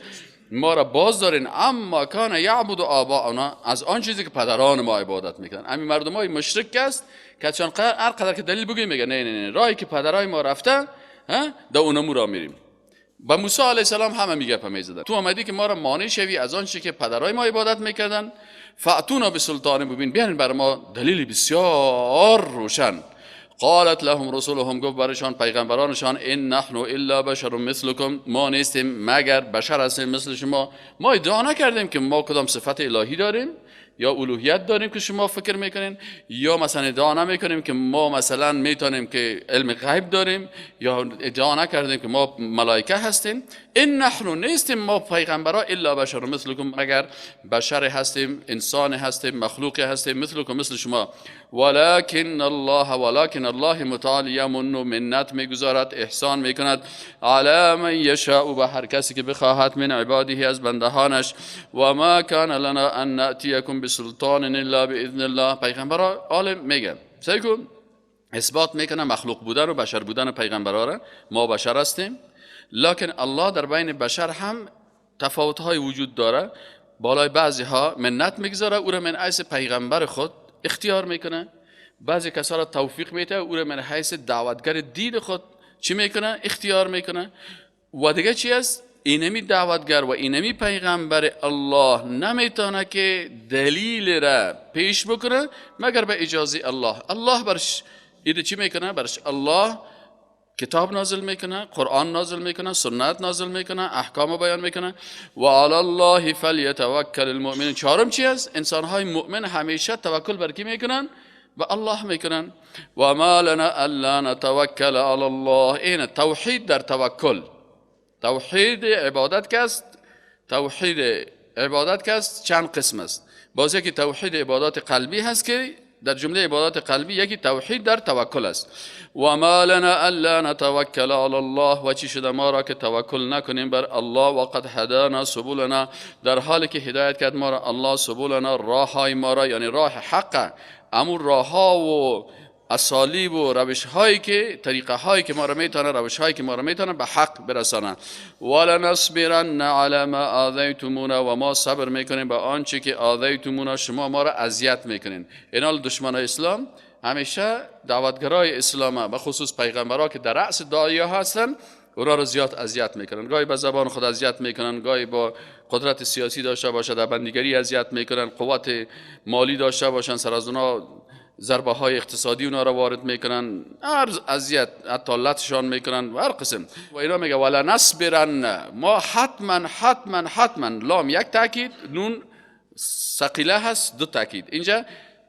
ما را باز دارین، عما کان یعبد آباؤنا، از آن چیزی که پدران ما عبادت میکنن. همین مردم های مشرک است که چون هر قدر که دلیل بگویی میگه نه نه نه، راهی که پدرای ما رفته در اونمو را میریم. با موسی علیه السلام همه میگه میزدن، تو آمدی که ما را مانع شوی از آن چیزی که پدرای ما عبادت میکردن. فاتونا بسلطان مبین، بیارین بر ما دلیل بسیار روشن. قالت لهم رسولهم، گفت برشان پیغمبرانشان، ان نحن الا بشر مثلکم، ما نیستیم مگر بشر هستیم مثل شما. ما ادعا نکردیم که ما کدام صفت الهی داریم یا الوهیت داریم که شما فکر میکنین، یا مثلا ادعا نمیکنیم که ما مثلا میتونیم که علم غیب داریم، یا ادعا نکردیم که ما ملائکه هستیم. ان نحن، نیستیم ما پیغمبرا، الا بشر مثلکم، مگر بشر هستیم، انسان هستیم، مخلوق هستیم، مثلکم، مثل شما. ولكن الله، ولكن الله متعال یمن، منت میگذارد، احسان میکند، علی من یشاء، به هر کسی که بخواهد، من عباده، از بندهانش. و ما کان لنا ان نأتیکم بسلطان الا باذن الله. پیغمبرا عالم میگه، سعی کن اثبات میکنه مخلوق بودن و بشر بودن پیغمبرا را. ما بشر هستیم، لکن الله در بین بشر هم تفاوت های وجود داره. بالای بعضی ها منت میگذاره، او را من حیث پیغمبر خود اختیار میکنه. بعضی کسا را توفیق میده، او را من حیث دعوتگر دین خود چی میکنه؟ اختیار میکنه. و دیگه چی است؟ اینمی دعوتگر و اینمی پیغمبر الله نمیتونه که دلیل را پیش بکنه مگر به اجازه الله. الله برش ایده چی میکنه؟ برش الله کتاب نازل میکنه، قرآن نازل میکنه، سنت نازل میکنه، احکام بیان میکنه. و علی الله فلیتوکل المؤمنون. چهارم چی است؟ انسان های مؤمن همیشه توکل بر کی میکنن؟ به الله میکنن. و ما لنا الا نتوکل علی الله. این توحید در توکل، توحید عبادت که است، توحید عبادت که است چند قسم است. باز یکی توحید عبادات قلبی هست که در جمله عبادات قلبی یکی توحید در توکل است. و ما لنا الا نتوکل علی الله، و چی شده ما را که توکل نکنیم بر الله. و قد هدانا سبلنا، در حالی که هدایت کرد ما را الله، سبلنا، راه های ما را، یعنی راه حق، امون راه ها و اسالیب و روش هایی که طریقه هایی که ما را میتونه، روش هایی که ما را میتونه به حق برسانه. ولنصبرن علی ما آذیتمونا، و ما صبر میکنیم به آنچه که آذیتمونا، شما ما را اذیت میکنین. اینال دشمن اسلام همیشه دعوتگرای اسلام، به خصوص پیغمبرا که در رأس داعیه هستن، اونا را زیاد اذیت میکنن. گاهی به زبان خود اذیت میکنن، گاهی با قدرت سیاسی داشته باشه در بندیگری اذیت میکنن، قوت مالی داشته باشن سر از اونا ضربه های اقتصادی اونا را وارد میکنن، هر اذیت، حتی لطشان میکنن و هر قسم. و اینا میگه ولا نصبرن، ما حتما حتما حتما، لام یک تاکید، نون ثقیله هست دو تاکید. اینجا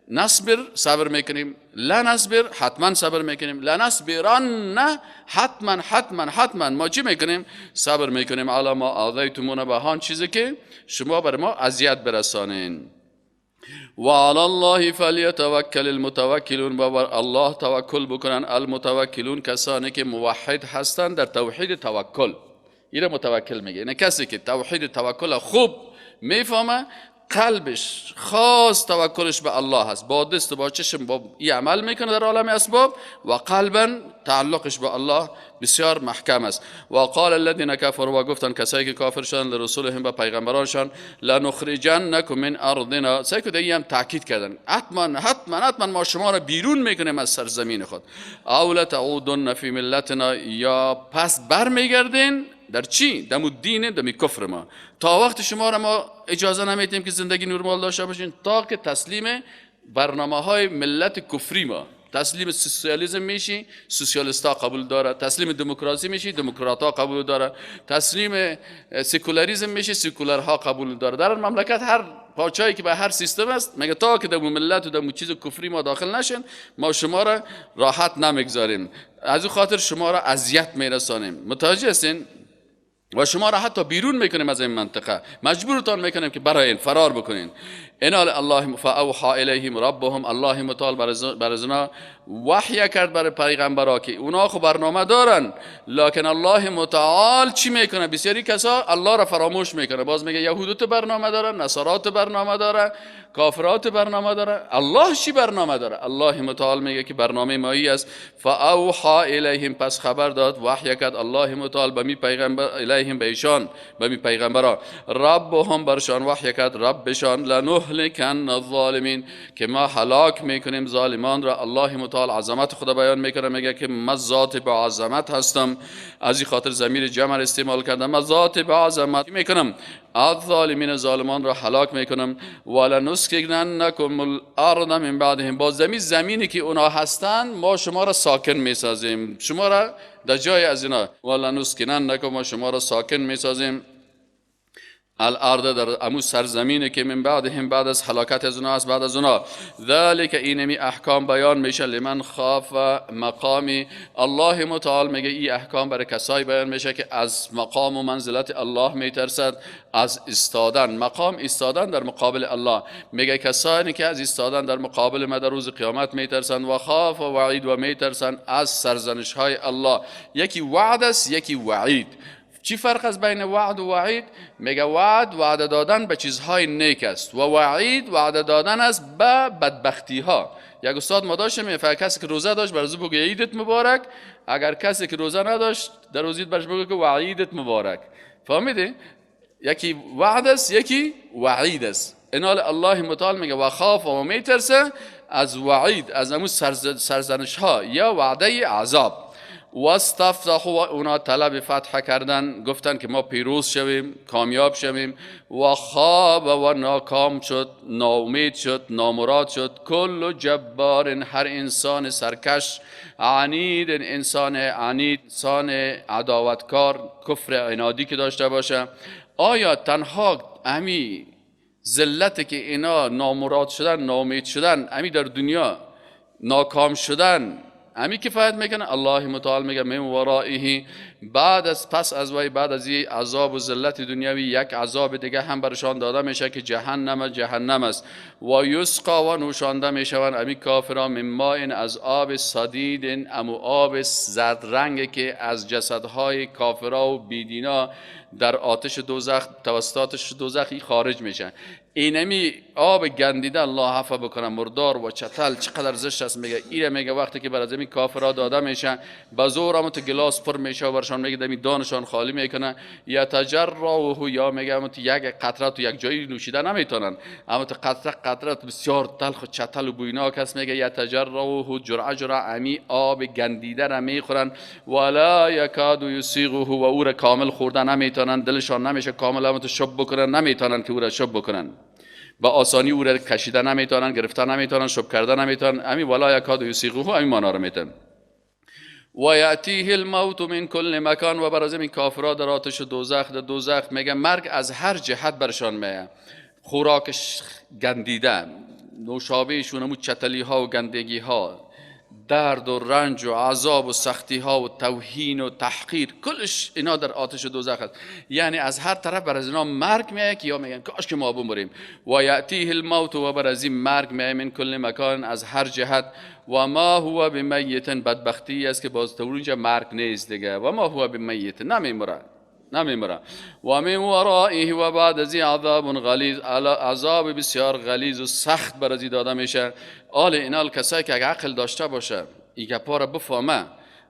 نصبر صبر میکنیم، لنصبر حتما صبر میکنیم، لنصبرن حتما حتما حتما ما چی میکنیم؟ صبر میکنیم. علی ما آذیتمونا، به آن چیزی که شما بر ما اذیت برسانین. و علی الله فلیتوکل المتوکلون، و بر الله توکل بکنن المتوکلون، کسانی که موحد هستند در توحید توکل. ایره متوکل میگه، یعنی کسی که توحید توکل خوب میفهمه، قلبش خاص توکلش به الله هست، با دست و با چشم با ای عمل میکنه در عالم اسباب، و قلبا تعلقش به الله بسیار محکم است. و قال الذين كفروا، و گفتن کسایی که کافر شدن، لرسولهم، به پیغمبرانشان، لنخرجنکم من ارضنا. سعی که هم تاکید کردن، حتما حتما حتما ما شما را بیرون میکنیم از سرزمین خود. او لتعودن فی ملتنا، یا پس برمیگردین در چی؟ دمو دین، دمی کفر ما. تا وقت شما را ما اجازه نمیتیم که زندگی نرمال داشته باشین تا که تسلیم برنامه های ملت کفری ما، تسلیم سوسیالیسم میشی، سوسیالیستا قبول داره. تسلیم دموکراسی میشی، دموکرات ها قبول داره. تسلیم سکولاریسم میشی، سکولارها قبول داره. در مملکت هر پاچایی که به هر سیستم است، میگه تا که در ملت و در چیز کفری ما داخل نشین، ما شما را راحت نمیگذاریم، از او خاطر شما را اذیت میرسانیم. متوجه هستین؟ و شما را حتی بیرون میکنیم از این منطقه، مجبورتان میکنیم که برای این فرار بکنین. انال الله فاوحى الیهم ربهم، الله متعال بر ازنا وحی کرد برای پیغمبرا که اونا خو برنامه دارن، لکن الله متعال چی میکنه؟ بسیاری کسا الله را فراموش میکنه. باز میگه یهودت برنامه دارن، نصارات برنامه داره، کافرات برنامه داره، الله چی برنامه داره؟ الله متعال میگه که برنامه مایی است. فاوحى الیهم، پس خبر داد، وحی کرد الله متعال به می پیغمبر، الیهم به ایشان، به می پیغمبرا، ربهم برشان وحی کرد ربشان، لنهلکن الظالمین، که ما هلاک میکنیم ظالمان را. الله متعال عظمت خدا بیان میکنه، میگه که من ذات با عظمت هستم، از این خاطر ضمیر جمع استعمال کردم، من ذات با عظمت میکنم، الظالمین ظالمان را هلاک میکنم. ولنسکننکم الارض من بعدهم، با زمینی که اونا هستن ما شما را ساکن میسازیم، شما را در جای از اینا، ولنسکننکم، ما شما را ساکن میسازیم الارض، در امو سرزمینی که من بعدهم، بعد از هلاکت از اونا است، بعد از اونا. ذالک، اینمی احکام بیان میشه لمن خاف مقامی. الله متعال میگه این احکام برای کسایی بیان میشه که از مقام و منزلت الله میترسد، از ایستادن، مقام ایستادن در مقابل الله. میگه کسانی که از ایستادن در مقابل ما در روز قیامت میترسند، و خاف و وعید، و میترسند از سرزنش های الله. یکی وعد است، یکی وعید. چی فرق است بین وعد و وعید؟ میگه وعد وعده دادن به چیزهای نیک است، و وعید وعده دادن است به بدبختی ها. یک استاد ما داشتیم، میگه کسی که روزه داشت برای بگه عیدت مبارک، اگر کسی که روزه نداشت در روز عید برش بگه که وعیدت مبارک. فهمیدی؟ یکی وعد است، یکی وعید است. انال الله متعال میگه و خاف و میترسه از وعید، از امو سرزنش ها یا وعده عذاب. واستفتحوا، اونا طلب فتح کردن، گفتن که ما پیروز شویم، کامیاب شویم. و خاب و ناکام شد، ناامید شد، نامراد شد. کل جبار، هر انسان سرکش، عنید، انسان عنید، انسان عداوتکار، کفر عنادی که داشته باشه. آیا تنها امی ذلت که اینا نامراد شدن، ناامید شدن، امی در دنیا ناکام شدن، امی کفایت میکنه؟ الله متعال میگه من ورائه، بعد از پس از وی، بعد از این عذاب و ذلت دنیوی، یک عذاب دیگه هم برشان داده میشه که جهنم، جهنم است. و یسقا، و نوشانده میشوند امی کافران، من ماء، از آب صدید، امو آب زرد رنگ که از جسدهای کافرا و بیدینا در آتش دوزخ، توسط آتش دوزخ خارج میشن. اینمی آب گندیده، الله عفو بکنه، مردار و چتل چقدر زشت است. میگه اینه، میگه وقتی که بر از این کافرها داده میشه، به زور هم تو گلاس پر میشه و برشان میگه دمی دانشان خالی میکنه. یا تجرعه، یا میگه اما تو یک قطره تو یک جایی نوشیده نمیتونن، اما تو قطره قطره بسیار تلخ و چتل و بویناک است. میگه یا تجرعه، جرعه جرعه امی آب گندیده را میخورن. ولا یکاد یسیغه، و او را کامل خورده نمیتونن، دلشان نمیشه کامل اما تو شب بکنن، نمیتونن که او را شب بکنن، با آسانی او را کشیده نمیتونن، گرفته نمیتونن، شب کرده نمیتونن. امی ولا یکاد یسیغه، امی مانا را میتن. و یأتیه الموت من کل مکان، و بر از این کافرها در آتش دوزخ، در دوزخ میگه مرگ از هر جهت برشان میه. خوراکش گندیده، نوشابهشون امو چتلی ها و گندگی ها، درد و رنج و عذاب و سختی ها و توهین و تحقیر، کلش اینا در آتش دوزخ است. یعنی از هر طرف بر از اینا مرگ میاد که یا میگن کاش که ما بمریم. و یأتیه الموت، و بر از این مرگ میاد، من کل مکان، از هر جهت. و ما هو بمیت، بدبختی است که باز تو اونجا مرگ نیست دیگه. و ما هو بمیت، نمیمره، نمیمره. و من ورائه، و بعد از این عذاب غلیظ، عذاب بسیار غلیظ و سخت بر از داده میشه. آل اینال کسایی که اگه عقل داشته باشه، این گپا را بفهمه،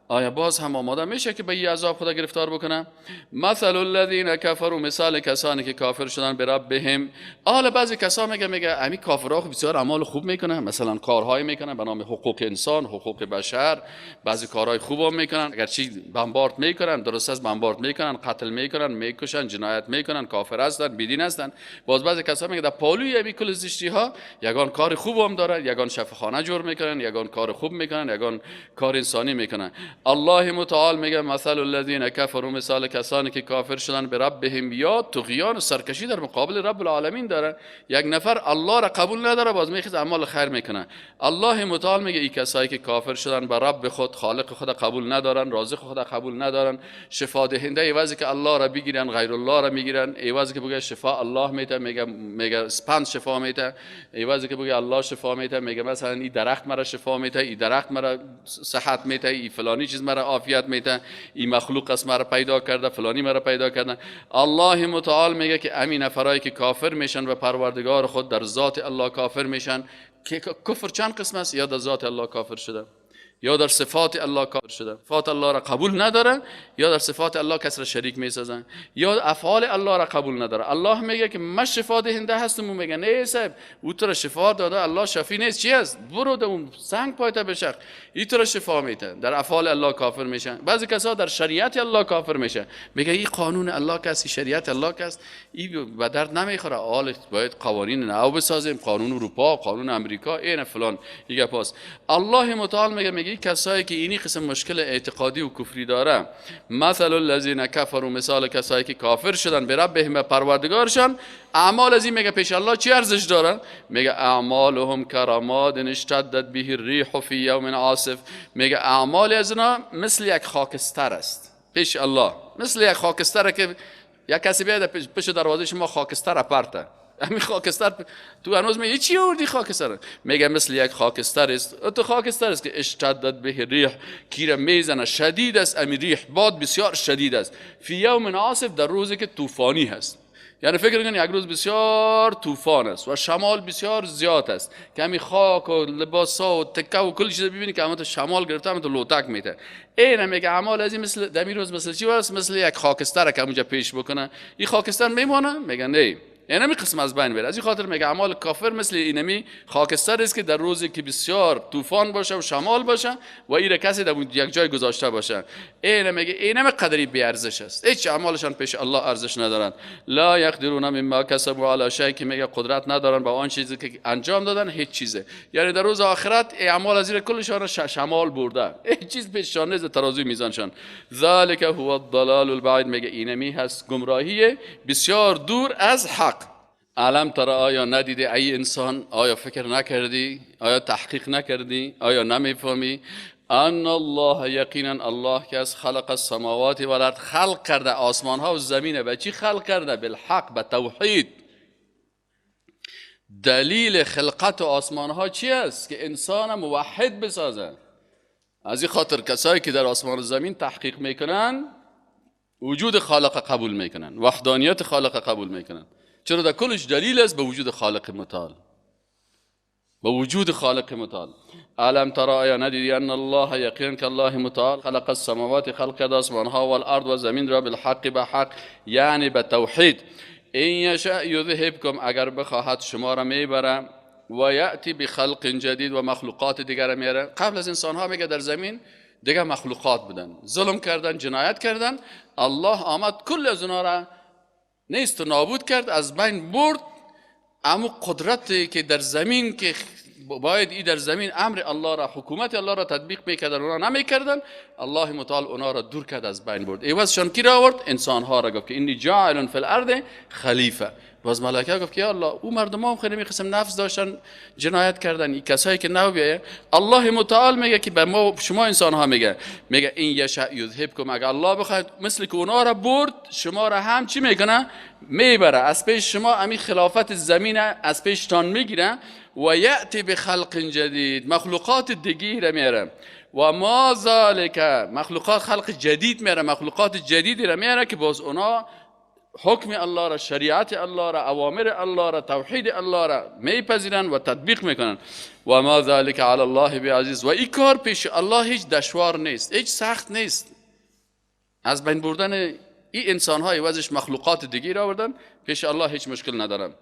آیا باز هم آماده میشه که به این عذاب خدا گرفتار بکنه؟ مثل الذین کفروا، مثال کسانی که کافر شدن به ربهم. حالا بعضی کسا میگه امی کافرها خب بسیار اعمال خوب میکنن، مثلا کارهای میکنن به نام حقوق انسان، حقوق بشر، بعضی کارهای خوب هم میکنن، اگرچه بمبارد میکنن، درست است بمبارد میکنن، قتل میکنن، میکشن، جنایت میکنن، کافر هستن، بیدین هستن. باز بعضی کسا میگه در پالوی امی کل زشتی ها یگان کار خوب هم دارن، یگان شفاخانه جور میکنن، یگان کار خوب میکنن، یگان کار انسانی میکنن. الله متعال میگه مثل الذین کفروا، مثال کسانی که کافر شدن به ربهم، یا طغیان و سرکشی در مقابل رب العالمین داره. یک نفر الله را قبول نداره، باز میخواد اعمال خیر میکنه. الله متعال میگه این کسایی که کافر شدن به رب خود، خالق خود قبول ندارن، رازق خود قبول ندارن، شفا دهنده عوضی که الله را بگیرن غیر الله را میگیرن، عوضی که بگه شفا الله میته میگه اسپند شفا میته، عوضی که بگه الله شفا میته میگه مثلا این درخت مرا شفا میته، این درخت مرا صحت میته، این فلانی چیز مرا عافیت میده، این مخلوق اس مرا پیدا کرده، فلانی مرا پیدا کرده. الله متعال میگه که امین نفرایی که کافر میشن و پروردگار خود در ذات الله کافر میشن، که کفر چند قسم است؟ یا در ذات الله کافر شده، یا در صفات الله کافر شده، صفات الله را قبول نداره، یا در صفات الله کس را شریک میسازن، یا افعال الله را قبول نداره. الله میگه که من شفا دهنده هستم، اون میگه نه صاحب، او تو را شفا داده، الله شفی نیست، چی است؟ برو در اون سنگ پایته بشخ، این تو را شفا میده. در افعال الله کافر میشن. بعضی کسا در شریعت الله کافر میشن، میگه این قانون الله کس، شریعت الله کس، این به درد نمیخوره، حال باید قوانین نو بسازیم، قانون اروپا، قانون امریکا، این فلان دیگه. پاس الله متعال میگه کسایی که اینی قسم مشکل اعتقادی و کفری داره، مثل الذین کفروا، مثال کسایی که کافر شدن به ربهم، به پروردگارشان، اعمال از این میگه پیش الله چی ارزش داره؟ میگه اعمالهم کرماد اشتدت به الریح فی یوم عاصف. میگه اعمال از اینا مثل یک خاکستر است پیش الله، مثل یک خاکستر که یک کسی بیاد پیش دروازه شما خاکستر اپرته، همین خاکستر تو هنوز میگه چی آوردی خاکستر؟ میگه مثل یک خاکستر است، تو خاکستر است که اشتدت به ریح، کیره میزنه، شدید است، امی ریح باد بسیار شدید است، فی یوم عاصف، در روزی که طوفانی هست. یعنی فکر کنید یک روز بسیار طوفان است و شمال بسیار زیاد است که همین خاک و لباسا و تکه و کل چیز ببینی که همون تو شمال گرفته، همون تو لوتک میته. این میگه اعمال از این مثل دمی روز مثل چی است؟ مثل یک خاکستر که اونجا پیش بکنه، این خاکستر میمونه؟ میگه نه، اینمی قسم از بین بره. از این خاطر میگه اعمال کافر مثل اینمی خاکستر است که در روزی که بسیار طوفان باشه و شمال باشه و ایره کسی در یک جای گذاشته باشه، این میگه اینمی قدری بی ارزش است، هیچ اعمالشان پیش الله ارزش ندارن. لا یقدرون مما کسبوا علی شیء، که میگه قدرت ندارن با آن چیزی که انجام دادن، هیچ چیزه. یعنی در روز آخرت اعمال از این کلشان شمال برده، هیچ چیز پیششان نیست، ترازوی میزانشان. ذلک هو الضلال البعید، میگه اینمی هست گمراهی بسیار دور از حق. علم ترى، آیا ندیدی ای انسان؟ آیا فکر نکردی؟ آیا تحقیق نکردی؟ آیا نمیفهمی؟ ان الله، یقینا الله که از خلق السماوات والارض، خلق کرده آسمان ها و زمین. به چی خلق کرده؟ بالحق، به توحید. دلیل خلقت آسمان ها چی است؟ که انسان موحد بسازه. از این خاطر کسایی که در آسمان و زمین تحقیق میکنن وجود خالق قبول میکنن، وحدانیت خالق قبول میکنن، چرا در کلش دلیل است به وجود خالق متعال، به وجود خالق متعال. علم ترى، آیا ندیدی ان الله، یقینا که الله متعال خلق السماوات، خلق کرد آسمان ها، والارض و زمین را، بالحق، به حق، یعنی به توحید. این یشاء یذهبکم، اگر بخواهد شما را میبره، و یأتی بخلق جدید، و مخلوقات دیگر میاره. قبل از انسان ها میگه در زمین دیگه مخلوقات بودن، ظلم کردن، جنایت کردن، الله آمد کل از اونها را نیست و نابود کرد، از بین برد. اما قدرتی که در زمین که باید ای در زمین امر الله را، حکومت الله را تطبیق میکردن، اونا نمیکردن، الله متعال اونا را دور کرد، از بین برد. عوضشان کی را آورد؟ انسان ها را. گفت که انی جاعل فی الارض خلیفه. باز ملائکه گفت که یا الله، او مردم هم خیلی قسم نفس داشتن، جنایت کردن، این کسایی که نو بیایه. الله متعال میگه که به ما شما انسان ها میگه، میگه این یشاء یذهبکم، اگه الله بخواد مثل که اونا را برد، شما را هم چی میکنه؟ میبره از پیش شما، امی خلافت زمین از پیشتان میگیره، و یأتی بخلق جدید، مخلوقات دیگه را میاره. و ما ذالک، مخلوقات خلق جدید میاره، مخلوقات جدیدی را میاره که باز اونا حکم الله را، شریعت الله را، اوامر الله را، توحید الله را میپذیرن و تطبیق میکنن. و ما ذلك علی الله بعزیز، و این کار پیش الله هیچ دشوار نیست، هیچ سخت نیست. از بین بردن این انسان های وزش مخلوقات دیگه را آوردن پیش الله هیچ مشکل ندارن.